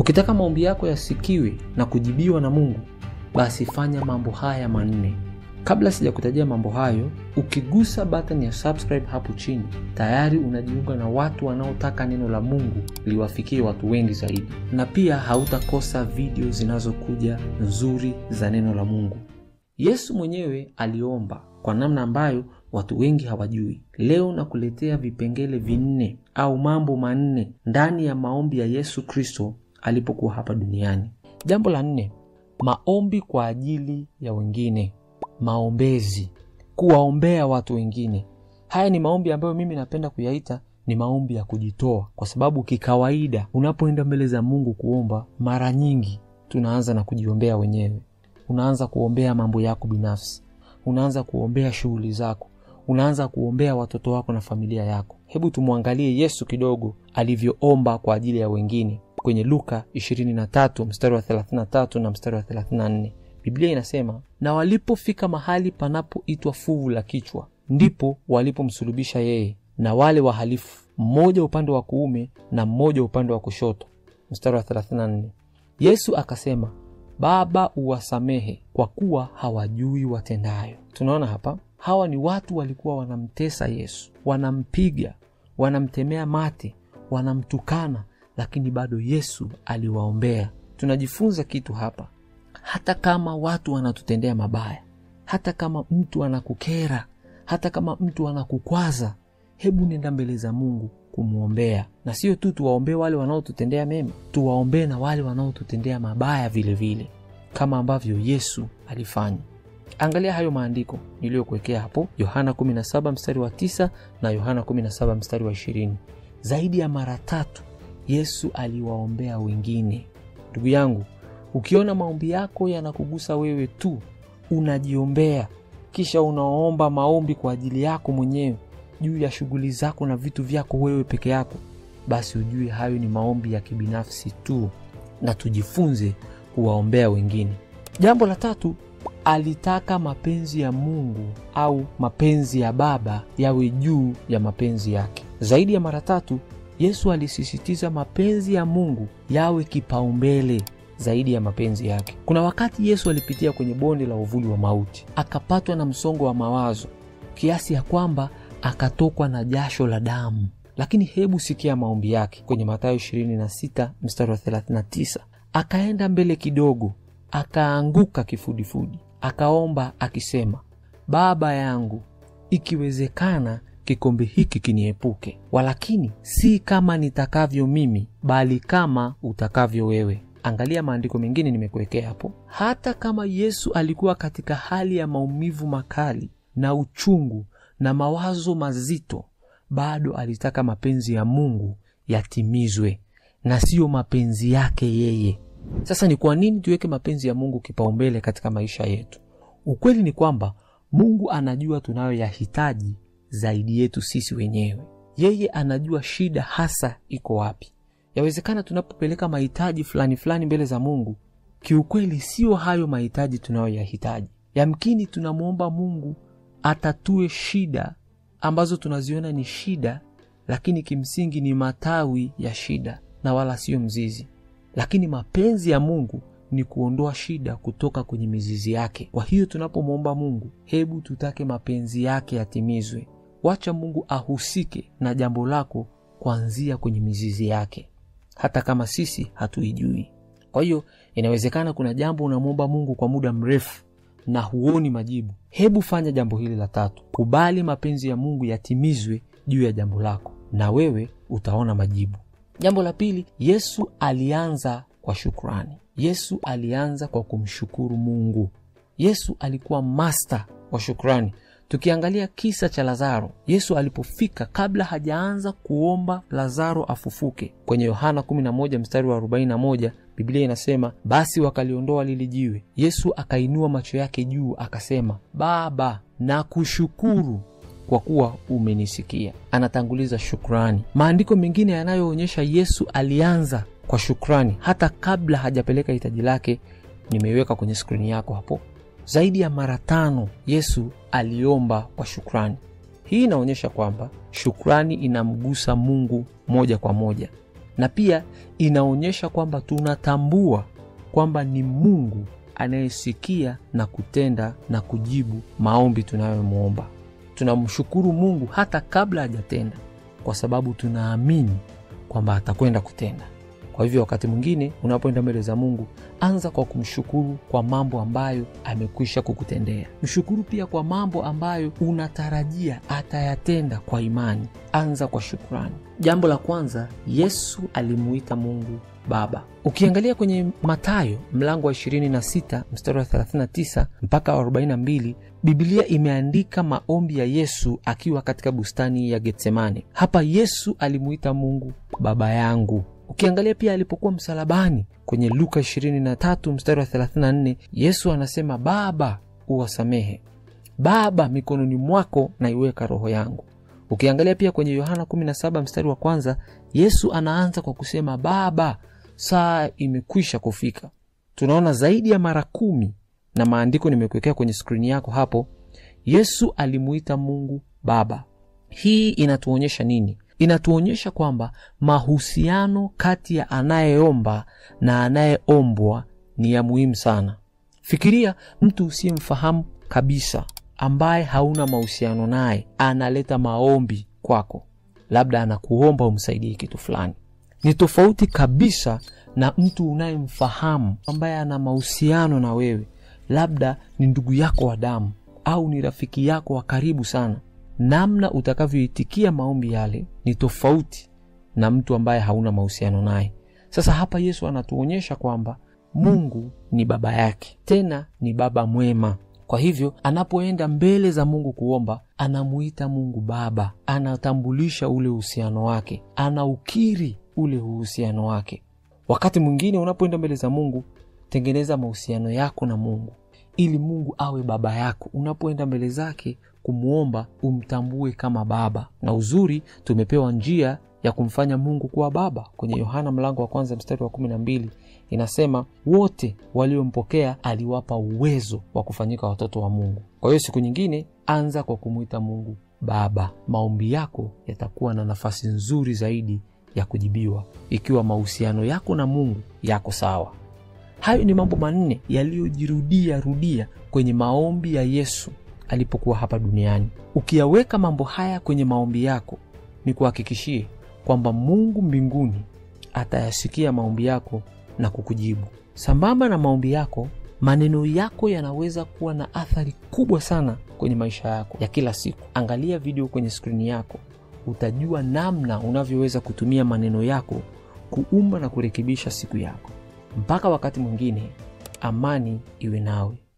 Ukitaka maombi yako yasikiwe na kujibiwa na Mungu, basi fanya mambo haya manne. Kabla sijakutajia mambo hayo, ukigusa button ya subscribe hapo chini, tayari unajiunga na watu wanaotaka neno la Mungu liwafikie watu wengi zaidi. Na pia hautakosa video zinazokuja nzuri za neno la Mungu. Yesu mwenyewe aliomba kwa namna ambayo watu wengi hawajui. Leo nakuletea vipengele vinne au mambo manne ndani ya maombi ya Yesu Kristo alipokuwa hapa duniani. Jambo la 4, maombi kwa ajili ya wengine. Maombezi, kuwaombea watu wengine. Haya ni maombi ambayo mimi napenda kuyaita ni maombi ya kujitoa, kwa sababu kikawaida unapoenda mbele za Mungu kuomba, mara nyingi tunaanza na kujiombea wenyewe. Unaanza kuombea mambo yako binafsi, unaanza kuombea shughuli zako, unaanza kuombea watoto wako na familia yako. Hebu tumwangalie Yesu kidogo alivyoomba kwa ajili ya wengine kwenye Luka 23 mstari wa 33 na mstari wa 34. Biblia inasema, na walipofika mahali panapoitwa fuvu la kichwa, ndipo walipomsulubisha yeye na wale wahalifu, mmoja upande wa kuume na mmoja upande wa kushoto. Mstari wa 34. Yesu akasema, Baba uwasamehe kwa kuwa hawajui watendayo. Tunaona hapa, hawa ni watu walikuwa wanamtesa Yesu, wanampiga, wanamtemea mate, wanamtukana, lakini bado Yesu aliwaombea. Tunajifunza kitu hapa. Hata kama watu wanatutendea mabaya, hata kama mtu anakukera, hata kama mtu anakukwaza, hebu nenda mbele za Mungu kumuombea. Na sio tu tuwaombee wale wanaotutendea mema, tuwaombee na wale wanaotutendea mabaya vile vile, kama ambavyo Yesu alifanya. Angalia hayo maandiko niliyokuwekea hapo, Yohana 17 mstari wa 9 na Yohana 17 mstari wa 20. Zaidi ya mara 3 Yesu aliwaombea wengine. Ndugu yangu, ukiona maombi yako yanakugusa wewe tu, unajiombea, kisha unaomba maombi kwa ajili yako mwenyewe juu ya shughuli zako na vitu vyako wewe peke yako, basi ujue hayo ni maombi ya kibinafsi tu, na tujifunze kuwaombea wengine. Jambo la 3, alitaka mapenzi ya Mungu au mapenzi ya Baba yawe juu ya mapenzi yake. Zaidi ya mara 3 Yesu alisisitiza mapenzi ya Mungu yawe kipaumbele zaidi ya mapenzi yake. Kuna wakati Yesu alipitia kwenye bonde la uvuli wa mauti, akapatwa na msongo wa mawazo kiasi ya kwamba akatokwa na jasho la damu. Lakini hebu sikia maombi yake kwenye Mathayo 26 mstari wa 39. Akaenda mbele kidogo, akaanguka kifudifudi, akaomba akisema, Baba yangu, ikiwezekana kikombe hiki kiniepuke, walakini si kama nitakavyo mimi, bali kama utakavyo wewe. Angalia maandiko mengine nimekuwekea hapo. Hata kama Yesu alikuwa katika hali ya maumivu makali na uchungu na mawazo mazito, bado alitaka mapenzi ya Mungu yatimizwe na sio mapenzi yake yeye. Sasa ni kwa nini tuweke mapenzi ya Mungu kipaumbele katika maisha yetu? Ukweli ni kwamba Mungu anajua tunayoyahitaji zaidi yetu sisi wenyewe. Yeye anajua shida hasa iko wapi. Yawezekana tunapopeleka mahitaji fulani fulani mbele za Mungu, kiukweli sio hayo mahitaji tunayoyahitaji. Yamkini tunamuomba Mungu atatue shida ambazo tunaziona ni shida, lakini kimsingi ni matawi ya shida na wala sio mzizi. Lakini mapenzi ya Mungu ni kuondoa shida kutoka kwenye mizizi yake. Kwa hiyo tunapomuomba Mungu, hebu tutake mapenzi yake yatimizwe. Wacha Mungu ahusike na jambo lako kuanzia kwenye mizizi yake, hata kama sisi hatuijui. Kwa hiyo inawezekana kuna jambo unamuomba Mungu kwa muda mrefu na huoni majibu. Hebu fanya jambo hili la 3. Kubali mapenzi ya Mungu yatimizwe juu ya jambo lako, na wewe utaona majibu. Jambo la 2, Yesu alianza kwa shukrani. Yesu alianza kwa kumshukuru Mungu. Yesu alikuwa master wa shukrani. Tukiangalia kisa cha Lazaro, Yesu alipofika kabla hajaanza kuomba Lazaro afufuke, kwenye Yohana 11 mstari wa 41, Biblia inasema, basi wakaliondoa lile jiwe. Yesu akainua macho yake juu akasema, Baba, nakushukuru kwa kuwa umenisikia. Anatanguliza shukrani. Maandiko mengine yanayoonyesha Yesu alianza kwa shukrani hata kabla hajapeleka hitaji lake, nimeiweka kwenye skrini yako hapo. Zaidi ya mara 5 Yesu aliomba kwa shukrani. Hii inaonyesha kwamba shukrani inamgusa Mungu moja kwa moja. Na pia inaonyesha kwamba tunatambua kwamba ni Mungu anayesikia na kutenda na kujibu maombi tunayomuomba. Tunamshukuru Mungu hata kabla hajatenda, kwa sababu tunaamini kwamba atakwenda kutenda. Kwa hivyo wakati mwingine unapoenda mbele za Mungu, anza kwa kumshukuru kwa mambo ambayo amekwisha kukutendea. Mshukuru pia kwa mambo ambayo unatarajia atayatenda kwa imani. Anza kwa shukrani. Jambo la kwanza, Yesu alimuita Mungu Baba. Ukiangalia kwenye Mathayo mlango wa 26 mstari wa 39 mpaka 42, Biblia imeandika maombi ya Yesu akiwa katika bustani ya Getsemane. Hapa Yesu alimuita Mungu Baba yangu. Ukiangalia pia alipokuwa msalabani kwenye Luka 23 mstari wa 34, Yesu anasema, Baba uwasamehe, Baba mikononi mwako naiweka roho yangu. Ukiangalia pia kwenye Yohana 17 mstari wa kwanza, Yesu anaanza kwa kusema, Baba saa imekwisha kufika. Tunaona zaidi ya mara 10, na maandiko nimekuwekea kwenye skrini yako hapo, Yesu alimuita Mungu Baba. Hii inatuonyesha nini? Inatuonyesha kwamba mahusiano kati ya anayeomba na anayeombwa ni ya muhimu sana. Fikiria mtu usiyemfahamu kabisa, ambaye hauna mahusiano naye, analeta maombi kwako, labda anakuomba umsaidie kitu fulani. Ni tofauti kabisa na mtu unayemfahamu, ambaye ana mahusiano na wewe, labda ni ndugu yako wa damu au ni rafiki yako wa karibu sana. Namna utakavyoitikia maombi yale ni tofauti na mtu ambaye hauna mahusiano naye. Sasa hapa Yesu anatuonyesha kwamba Mungu ni baba yake, tena ni baba mwema. Kwa hivyo anapoenda mbele za Mungu kuomba, anamuita Mungu Baba, anatambulisha ule uhusiano wake, anaukiri ule uhusiano wake. Wakati mwingine unapoenda mbele za Mungu, tengeneza mahusiano yako na Mungu ili Mungu awe baba yako. Unapoenda mbele zake kumuomba, umtambue kama baba. Na uzuri tumepewa njia ya kumfanya Mungu kuwa baba. Kwenye Yohana mlango wa 1 mstari wa 12 inasema, wote waliompokea aliwapa uwezo wa kufanyika watoto wa Mungu. Kwa hiyo siku nyingine anza kwa kumuita Mungu Baba. Maombi yako yatakuwa na nafasi nzuri zaidi ya kujibiwa ikiwa mahusiano yako na Mungu yako sawa. Hayo ni mambo 4 yaliyojirudia rudia kwenye maombi ya Yesu alipokuwa hapa duniani. Ukiyaweka mambo haya kwenye maombi yako, nikuhakikishie kwamba Mungu mbinguni atayasikia maombi yako na kukujibu. Sambamba na maombi yako, maneno yako yanaweza kuwa na athari kubwa sana kwenye maisha yako ya kila siku. Angalia video kwenye skrini yako, utajua namna unavyoweza kutumia maneno yako kuumba na kurekebisha siku yako. Mpaka wakati mwingine, amani iwe nawe.